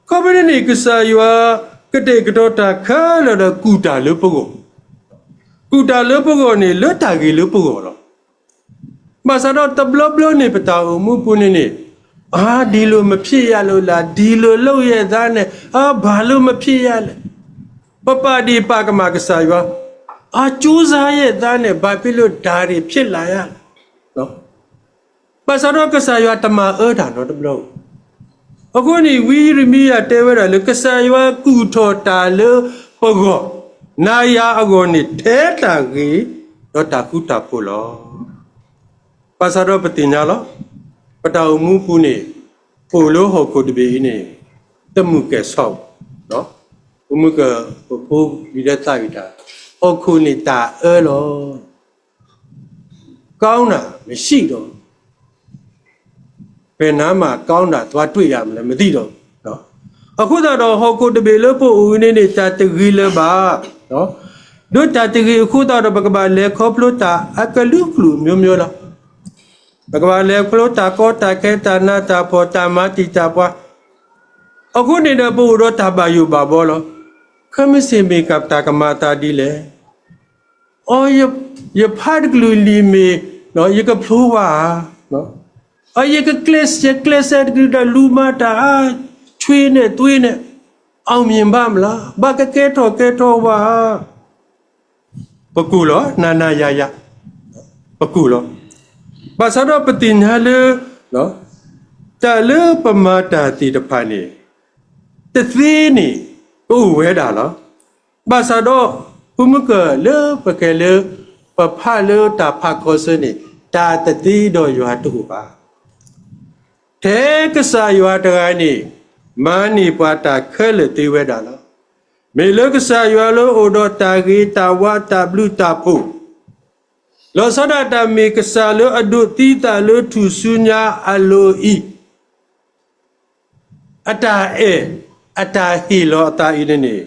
ခီဖျိန့ၣ် ကစၢ်ယွၤကတဲာ်ကတီၤတၢ်ခဲလၢာ်ဒီးကူၣ်တၢ်လၢပဂီၢ်, ကူၣ်တၢ်လၢပဂီၢ်န့ၣ် လၢတၢ်ဂ့ၤလၢပဂီၢ်လီၤ. ဘၣ်ဆၣ်ဒီးတဘျီဘျီန့ၣ် ပတၢ်အိၣ်မူပူၤန့ၣ်န့ၣ်, အါ ဒ်လိၤမဖျ့ၣ်ယၤလိၤလၢ်, ဒ်လိၤလိၣ်ယဲၢ်သးန့ၣ်, အါ ဘၣ်လိၤမဖျ့ၣ်ယၤလဲၣ်, ပပာ်ဒ့ၣ်ပာ်ကမၣ်ကစၢ်ယွၤ, အကၠိစါယဲၢ်သးန့ၣ် ဘၣ်ဖဲလိာ်တၢ်ဒ့ၣ်ဖျ့ၣ်လၢ်ယၤလဲၣ်. ဘၣ်ဆၣ်ဒီးကစၢ်ယွၤတမၤအၢတၢ်နီတဘျီ. အဃိန့ၣ် ဝံယံးရမံယၤတဲဝဲဒၣ်လၢ ကစၢ်ယွၤကူၣ်ထီၣ်တၢ်လၢပဂီၢ်, နၤယၤအဂီၢ်န့ၣ် ထဲတၢ်ဂ့ၤဒီးတၢ်ဃူတၢ်ဖိးလီၤ. ဘၣ်ဆၣ်ဒီးပသ့ၣ်ညါလီၤ. ပတၢ်အိၣ်မူပူၤန့ၣ် အိၣ်လၢဟီၣ်ခိၣ်တဘ့ၣ်အံၤန့ၣ် တမုာ်ကဲၣ်ဆိး, ပမုၢ်ကၢၢ်ပဖိလံၤဒီးသးဝံၣ်တၢ်, ဟီၣ်ခိၣ်န့ၣ်တၢ်အၢလီၤ. ကောင်းတာမရှိတော့ဘူး, ဘယ်နားမှာကောင်းတာသွားတွေ့ရမလဲမသိတော့ဘူး. အဃိသတးဒီး ဟီၣ်ခိၣ်တဘ့ၣ်လၢပအိၣ်အံၤန့ၣ်န့ၣ် တၢ်တဂ့ၤလၢၤဘၣ်. ဒီးတၢ်တဂ့ၤအဃိသတးဒီး ပကဘၣ်လဲၤခီဖျိတၢ်အကလုာ်ကလုာ်မျိုးမျိုးလီၤ. ပကဘၣ်လဲၤခီဖျိတၢ်ကီတၢ်ခဲ တၢ်နးတၢ်ဖှီၣ် တၢ်မၤတံာ်တာ်ပှၤ. အဃိန့ၣ်ဒီး ပအိၣ်ဒီးတၢ်ဘၣ်ယိၣ်ဘၣ်ဘီလီၤ. ခဲမုၢ်ဆ့ၣ်မ့ၢ်ကတၢ်ကမၤသးဒ်လဲၣ်. အီ ယဖးတကလုာ်လံာ်မ့ၢ် ယကဖျိဝဲဧါ. အီ ယကကျဲးစၢး ကျဲးစၢးတကလုာ်ဒီး လူၤမၤတၢ်အါ ဆွေးနဲ့သွေးနဲ့ အောင်မြင်ပါ့မလား, ဘၣ်ကကဲထီၣ်ကဲထီၣ်ဝဲဧါ. ပကိၢ်လီၤ, နၤနၤယၤယၤ, ပကိၢ်လီၤ. ဘၣ်ဆၣ်ဒီးပသ့ၣ်ညါလၢ တၢ်လၢပမၤတၢ်သ့ၣ်တဖၣ်န့ၣ် တသ့န့ၣ် ကအိၣ်ဝဲဒၣ်လီၤ. ဘၣ်ဆၣ်ဒီး ပမုၢ်ကၢၢ်လၢပကဲလၢ ပဖးလၢတၢ်ဖးခီဆၢန့ၣ် တၢ်တသ့ဒီးယွၤတအိၣ်ဘၣ်. ထဲကစၢ်ယွၤတဂၤန့ၣ် မၤန့ၢ်ပှၤတၢ်ခဲလၢာ်သ့ဝဲဒၣ်လီၤ. မ့ၢ်လၢကစၢ်ယွၤလၢအိၣ်ဒီးတၢ်ဂ့ၤတၢ်ဝါတၢ်ဘျုးတၢ်ဖှိၣ်, လီၤဆီဒၣ်တၢ်မ့ၢ်ကစၢ်လၢအဒိးသံသးလၢထူၣ်စုညါအလိၤအံၤ, အတၢ်အဲၣ် အတၢ်ဟ့ၣ်လီၤအသးအံၤန့ၣ်န့ၣ်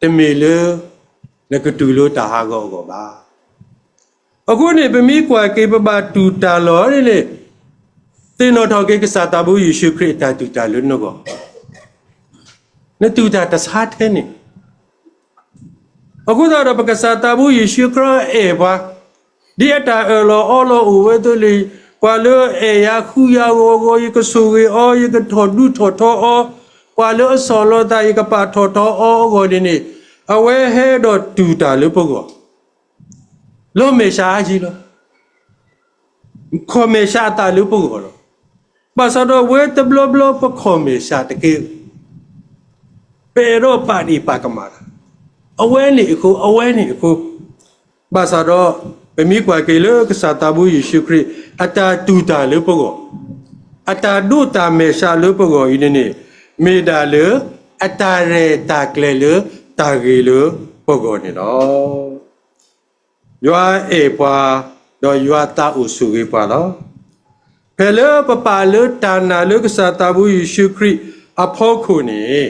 တမ့ၢ်လၢ နကတူၢ်လိာ်တၢ်ဟးဂီၤအဂီၢ်ဘၣ်. အဃိန့ၣ် ပမ့ၢ်ကွၢ်က့ၤ ပဘၣ်တူၢ်တၢ်လီၢ်န့ၣ်န့ၣ် သ့ၣ်နီၣ်ထီၣ်က့ၤကစၢ်သးဘိယ့ၣ်ၡူးခရံာ်အတၢ်တူၢ်တၢ်လၢနဂီၢ်, နတူၢ်တၢ်တဆါထဲန့ၣ် အဃိသတးဒီး ပကစၢ်သးဘိယ့ၣ်ၡူးခရံာ်အဲၣ်ပှၤ, ဒ်အတၢ်အၢၣ်လီၤအီလီၤအိၣ်ဝဲသိးလံ, ပှၤလၢအဲၣ်ယၤဃုယၤဂီၤဂီၤ ယကဆိၣ်ဂ့ၤအီၤ, ယကထီၣ်ဒူထီၣ်ထီအီၤ, ပှၤလၢအဆီၣ်လီၤသး ယကပာ်ထီၣ်ထီအီၤအဂီၢ်န့ၣ်န့ၣ်, အဝဲဟဲဒီးတူၢ်တၢ်လၢပဂီၢ်, လီၤမဲာ်ဆှးအါယံၤလီၤ. ခီၣ်မဲာ်ဆှးအသးလၢပဂီၢ်လီၤ. ဘၣ်ဆၣ်ဒီးဝဲတဘျီဘျီပခီၣ်မဲာ်ဆှးတက့ၢ်. ပအဲၣ်ဒိးပာ်ဒ့ၣ်ပာ်ကမၣ်တၢ်, အဝဲန့ၣ်အဃိ အဝဲန့ၣ်အဃိ, ဘၣ်ဆၣ်ဒီး ပမ့ၢ်ကွၢ်က့ၤလၢကစၢ်သးဘိယ့ၣ်ၡူးခရံာ် အတၢ်တူၢ်တၢ်လၢပဂီၢ်, အတၢ်ဒိးတၢ်မဲာ်ဆှးလၢပဂီၢ်အံၤန့ၣ်န့ၣ် မ့ၢ်ဒၣ်လၢ အတၢ်ရဲၣ်တၢ်ကျဲၤလၢတၢ်ဂ့ၤလၢပဂီၢ်န့ၣ်လီၤ. ယွၤအဲၣ်ပှၤ, ဒီးယွၤသးအိၣ်ဆိၣ်ဂ့ၤပှၤလီၤ. ဖဲလၢပပာ်လၢတၢ်နာ်လၢကစၢ်သးဘိယ့ၣ်ၡူးခရံာ်အဖီခိၣ်န့ၣ်,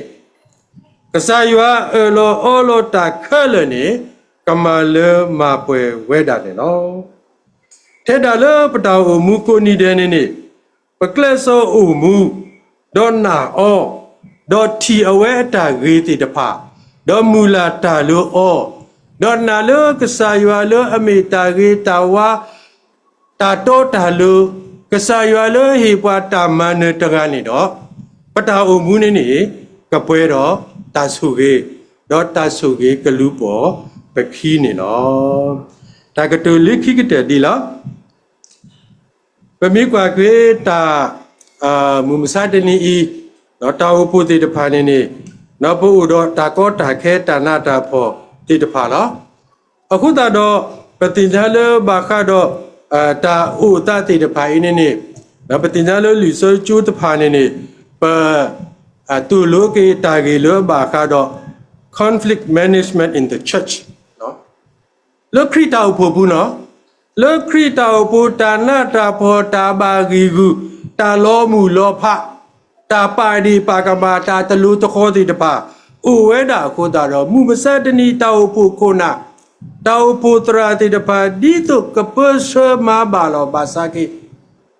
ကစၢ်ယွၤအၢၣ်လီၤအီလီၤတၢ်ခဲလၢာ်န့ၣ် ကမၤလၢမၤပှဲၤဝဲဒၣ်န့ၣ်လီၤ. ထဲဒၣ်လၢပတၢ်အိၣ်မူကိးနံၤဒဲးန့ၣ်န့ၣ် ပကျဲးစၢးအိၣ်မူ, ဒီးနာ်အီၤ, ဒီးထံၣ်အဝဲအတၢ်ဂ့ၤသ့ၣ်တဖၣ်, ဒီးမုၢ်လၢ်တၢ်လၢအီၤ, ဒီးနာ်လၢကစၢ်ယွၤလၢအမ့ၢ်တၢ်ဂ့ၤတၢ်ဝါ, တၢ်တီတၢ်လိၤ, ကစၢ်ယွၤလၢဟ့ၣ်ပှၤတၢ်မၤနၢၤတဂၤန့ၣ်ဒီး, ပတၢ်အိၣ်မူန့ၣ်န့ၣ် ကပှဲၤဒီးတၢ်ဆိၣ်ဂ့ၤ, ဒီးတၢ်ဆိၣ်ဂ့ၤကလူၤပိာ်ပခံန့ၣ်လီၤ. တၢ်ကတိၤလၢခံကတၢၢ်ဒ်လီၤ. ပမ့ၢ်ကွၢ်က့ၤတၢ် မုၢ်မဆါတနံၤအံၤ, တၢ်အိၣ်ဖှိၣ်သ့ၣ်တဖၣ်န့ၣ်န့ၣ်, ပအိၣ်ဒီးတၢ်ကီတၢ်ခဲတၢ်နးတၢ်ဖှီၣ်သ့ၣ်တဖၣ်လီၤ. အဃိသတးဒီး ပသ့ၣ်ညါလၢဘၣ်ဃးဒီး တၢ်အိၣ်သးသ့ၣ်တဖၣ်အံၤန့ၣ်န့ၣ်, ပသ့ၣ်ညါလၢလံာ်စီဆှံကၠိတဖၣ်န့ၣ်န့ၣ်, ပ သိၣ်လိက့ၤတၢ်ဂ့ၢ်လၢဘၣ်ဃးဒီး conflict management in the church လၢခရံာ်တၢ်အိၣ်ဖှိၣ်ပူၤန့ၣ်, လၢခရံာ်တၢ်အိၣ်ဖှိၣ်တၢ်နးတၢ်ဖှီၣ်တၢ်ဘၣ်ဂံၢ်ဂူာ် တၢ်လီၤမုၢ်လီၤဖး, တၢ်ပာ်ဒ့ၣ်ပာ်ကမၣ်, တၢ်တလိၤတဃီၤသ့ၣ်တဖၣ် အိၣ်ဝဲဒၣ်အဃိသတးဒီး မုၢ်မဆါတနံၤ တၢ်အိၣ်ဖှိၣ်ခိၣ်နၢ်, တၢ်အိၣ်ဖှိၣ်သရၣ်သ့ၣ်တဖၣ် ဒ်သိးကပၢဆှၢမၤဘၣ်လီၤ. ဘၣ်ဆၣ်က့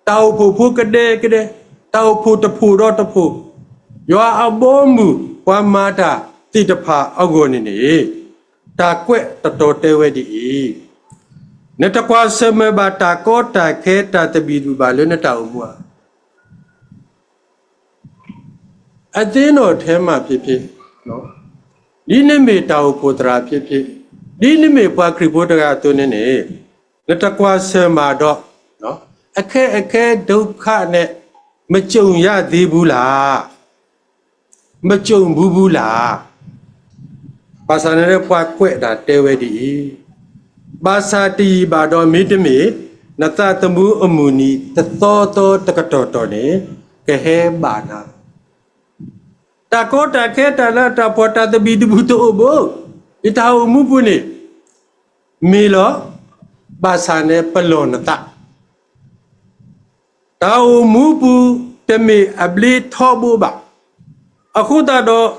တၢ်အိၣ်ဖှိၣ်ဖိကဒဲကဒဲ, တၢ်အိၣ်ဖှိၣ်တဖှိၣ်ဒီးတဖှိၣ်, ယွၤအဘီအမုၢ်ပှၤမၤတၢ်သ့ၣ်တဖၣ်အဂီၢ်န့ၣ်န့ၣ်, တၢ်ကွဲးတတီၤတဲဝဲဒ်အံၤ, နတကွၢ်ဆၢၣ်မဲာ်ဘၣ်တၢ်ကီတၢ်ခဲ တၢ်သဘံၣ်သဘုၣ်ဘၣ်လၢနတၢ်အိၣ်မူဧါ. အသ့ၣ်နီၣ်ထဲမးဖြစ်ဖြစ်, ဒ်နမ့ၢ်တၢ်အိၣ်ဖှိၣ်သရၣ်ဖြစ်ဖြစ်, ဒ်နမ့ၢ်ပှၤခရံာ်ဖိတဂၤအသိးန့ၣ်န့ၣ်, နတကွၢ်ဆၢၣ်မဲာ်ဒီး အခက်အခဲဒုက္ခနဲ့ မကြုံရသေးဘူးလား, မကြုံဘူးဘူးလား. ဘၣ်ဆၣ်န့ၣ်လၢပှၤကွဲးတၢ်တဲဝဲဒ်အံၤ, ဘၣ်ဆၣ်တယံာ်ဘၣ်ဒီးမ့တမ့ၢ် နသးသမူအမုၢ်နံၤတသီသီတကတီၢ်တီၢ်န့ၣ် ကဟဲဘၣ်နၤလီၤ. တၢ်ကီတၢ်ခဲ တၢ်လၤတၢ်ပှီၢ် တၢ်သဘံၣ်သဘုၣ်တအိၣ်ဘၣ်, ယတၢ်အိၣ်မူပူၤန့ၣ် မ့ၢ်လီၤ. ဘၣ်ဆၣ်န့ၣ်ပလီၢ်နသး တၢ်အိၣ်မူပူၤတမ့ၢ်အဘျ့ထီဘိဘၣ်. အဃိသတးဒီး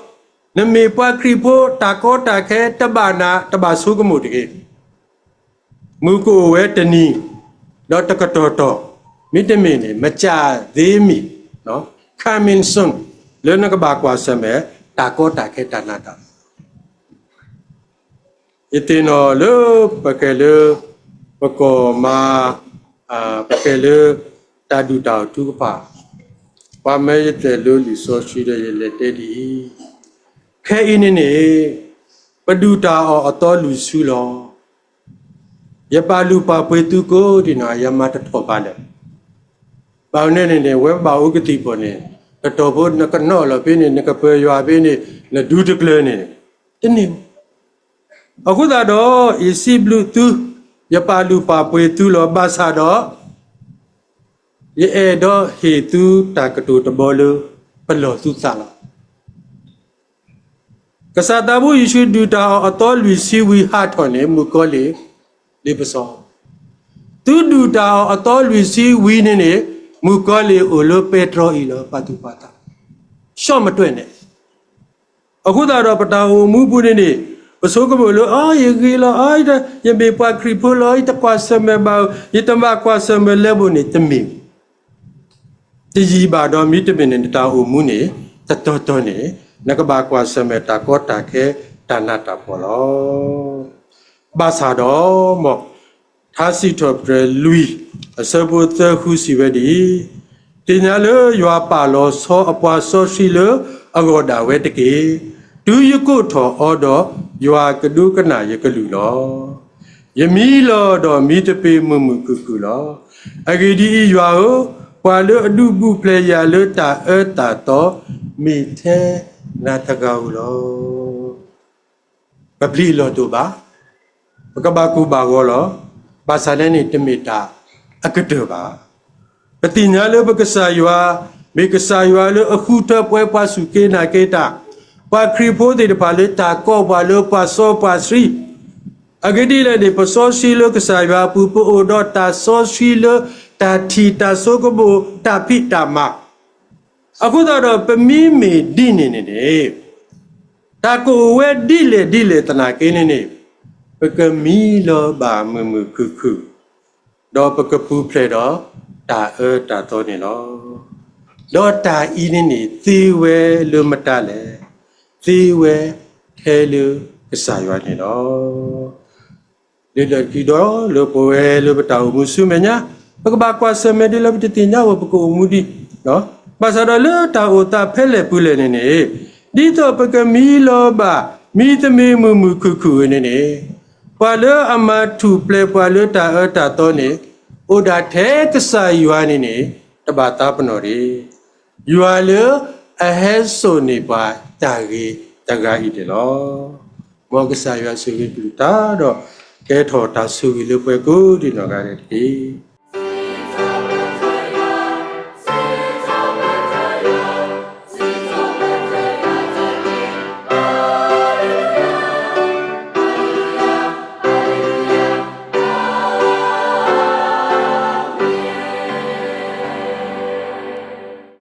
နမ့ၢ်ပှၤခရံာ်ဖိ တၢ်ကီတၢ်ခဲတဘၣ်နၤ တဘၣ်ဆိကမိၣ်တဂ့ၤ. မုၢ်ကအိၣ်ဝဲတနံၤ ဒီးတကတီၢ်တီၢ်, မ့တမ့ၢ်န့ၣ် မကြာသေးမီ, coming soon, လၢနကဘၣ်ကွၢ်ဆၢၣ်မဲာ် တၢ်ကီတၢ်ခဲတၢ်နးတၢ်ဖှီၣ် ယသ့ၣ်နီၣ်လၢပကဲလၢ ပကီၢ်မါ, ပကဲလၢ တၢ်ဒုၣ်တၢ်အီၣ်ထုကဖၣ်, ပှၤမၢယတဲာ်လၢလံာ်စီဆှံဒီးယလဲၤတဲဒ်အံၤ, ခဲအံၤန့ၣ်န့ၣ် ပဒုၣ်တၢ်အီၣ်အသီလွံၢ်ဆံလီၤ. ယပာ်လုၢ်ပာ်ပှ့ၤသုကိးဒံးနီၢ် ယမၤတထီၣ်ဘၣ်လၢၤ ဘၣ်မနုၤန့ၣ်န့ၣ် ဝဲဘၣ်အိၣ်ကသံၣ်ဖီၣ်န့ၣ် ကတီၢ်ဖိနကနီၣ်လီၤဖဲန့ၣ် နကပၢၤယွၤဖဲန့ၣ် နဒူတကျၢၤန့ၣ် တန့ၢ်ဘၣ်. အဃိသတးဒီး ယစံးဘျုးသု ယပာ်လုၢ်ပာ်ပှ့ၤသုလီၤ. ဘၣ်ဆၣ်ဒီး ယအဲၣ်ဒိးဟ့ၣ်သုတၢ်ကတိၤတဘီလၢ ပလီၢ်သုသးလီၤ. ကစၢ်သးဘိယ့ၣ်ၡူးဒုၣ်တၢ်အီၣ်အသီလွံၢ်ဆံဝံၤဟးထီၣ်န့ၣ် မုၣ်ကီၤလံၢ်လ့ပစီ သုဒုၣ်တၢ်အီၣ်အသီလွံၢ်ဆံဝံၤန့ၣ်န့ၣ် မုၣ်ကီၤလံၢ်အိၣ်လၢပဲတြီအံၤလီၤ ပာ်သူၣ်ပာ်သး ရှော့မတွဲၣ်န့ၣ်. အဃိသတးဒီးပတၢ်အိၣ်မူပူၤန့ၣ်န့ၣ် ပဆိကမိၣ်လၢ အ ယဂ့ၤလီၤ အ ယမ့ၢ်ပှၤခရံာ်ဖိလီၤ ယတကွၢ်ဆၢၣ်မဲာ်ဘၣ် ယတဘၣ်ကွၢ်ဆၢၣ်မဲာ်လၢၤဘၣ်န့ၣ် တမ့ၢ် တယံာ်ဘၣ်ဒီးမ့တမ့ၢ်န့ၣ် နတၢ်အိၣ်မူန့ၣ် တတီၤတီၤန့ၣ် နကဘၣ်ကွၢ်ဆၢၣ်မဲာ်တၢ်ကီတၢ်ခဲ တၢ်နးတၢ်ဖှီၣ်လီၤ. ဘၣ်ဆၣ်ဒီး မ်ထါစံးထီၣ်ပတြၢၤလွံၢ် အဆၢဖိသၢဃုစံးဝဲဒ်အံၤ, သ့ၣ်ညါလၢယွၤပာ်လီၤဆီအပှၤစီဆှံလၢအဂီၢ်ဒၣ်ဝဲတက့ၢ်. တုၤယကိးထီၣ်အီၤဒီး ယွၤကဒိကနၣ်ယကလုၢ်လီၤ. ယမံလီၤဒီးမံသပ့ၤမုာ်မုာ်ခုၣ်ခုၣ်လီၤ. အဂ့ၢ်ဒ်အံၤ, ယွၤဧၢ, ပှၤလၢအဒုးပူၤဖျဲးယၤလၢတၢ်အၢတၢ်သီ မ့ၢ်ထဲနၤတဂၤဧိၤလီၤ. ပပျံၤအလီၢ်တအိၣ်ဘၣ်, ပကဘၣ်ကိၢ်ဘၣ်ဂီၤလီၤ. ဘၣ်ဆၣ်န့ၣ်န့ၣ် တမ့ၢ်တၢ်အကတၢၢ်ဘၣ်. ပသ့ၣ်ညါလၢပကစၢ်ယွၤ မ့ၢ်ကစၢ်ယွၤလၢအဃုထၢပှဲၤပှၤစူၢ်က့ၤနာ်က့ၤတၢ်, ပှၤခရံာ်ဖိသ့ၣ်တဖၣ်လၢတၢ်ကီပှၤလၢပှၤစီပှၤဆှံ အဂ့ၢ်ဒ်လဲၣ်န့ၣ် ပစီဆှံလၢကစၢ်ယွၤအပူၤ ပအိၣ်ဒီးတၢ်စီဆှံလၢတၢ်ထံၣ်တၢ်ဆိကမိၣ်တၢ်ဖံးတၢ်မၤ, အဃိသတးဒီးပမ့မ့ၢ်ဒ်န့ၣ်န့ၣ်န့ၣ် တၢ်ကအိၣ်ဝဲဒ်လဲၣ်ဒ်လဲၣ်သနာ်က့န့ၣ်န့ၣ် ပကမံလီၤဘၣ်မုာ်မုာ်ခုၣ်ခုၣ်, ဒီးပကပူၤဖျဲးဒီးတၢ်အၢတၢ်သီန့ၣ်လီၤ. ဒီးတၢ်အံၤန့ၣ်န့ၣ် သ့ဝဲလၢမတၤလဲၣ်, သ့ဝဲထဲလၢကစၢ်ယွၤန့ၣ်လီၤ. လၢလၢခံဒီးလၢပဝဲလၢပတၢ်အိၣ်မူဆူမဲာ်ညါ, ပကဘၣ်ကွၢ်ဆၢၣ်မဲာ်ဒ်လၢပတသ့ၣ်ညါဝဲပကအိၣ်မူဒံး, ဘၣ်ဆၣ်ဒီးလၢတၢ်အိၣ်သးဖဲလဲၣ်ပူၤလဲၣ်န့ၣ်န့ၣ်, ဒ်သိးပကမံလီၤဘၣ် မံသပ့ၤမုာ်မုာ်ခုၣ်ခုၣ်န့ၣ်န့ၣ်, ပှၤလၢအမၤထူၣ်ဖျဲးပှၤလၢတၢ်အၢတၢ်သီန့ၣ်, အိၣ်ဒၣ်ထဲကစၢ်ယွၤန့ၣ်န့ၣ် တဘၣ်သးပနီၣ်တဂ့ၤ. ယွၤလၢအဟဲစိာ်န့ၢ်ပှၤတၢ်ဂ့ၤတဂၤအံၤန့ၣ်လီၤ. မ်ကစၢ်ယွၤဆိၣ်ဂ့ၤကလုၢ်ကထါဒီး ကဲထီၣ်တၢ်ဆိၣ်ဂ့ၤလၢပှၤကိးဒံးနီၢ်ဂၤဒဲးတက့ၢ်.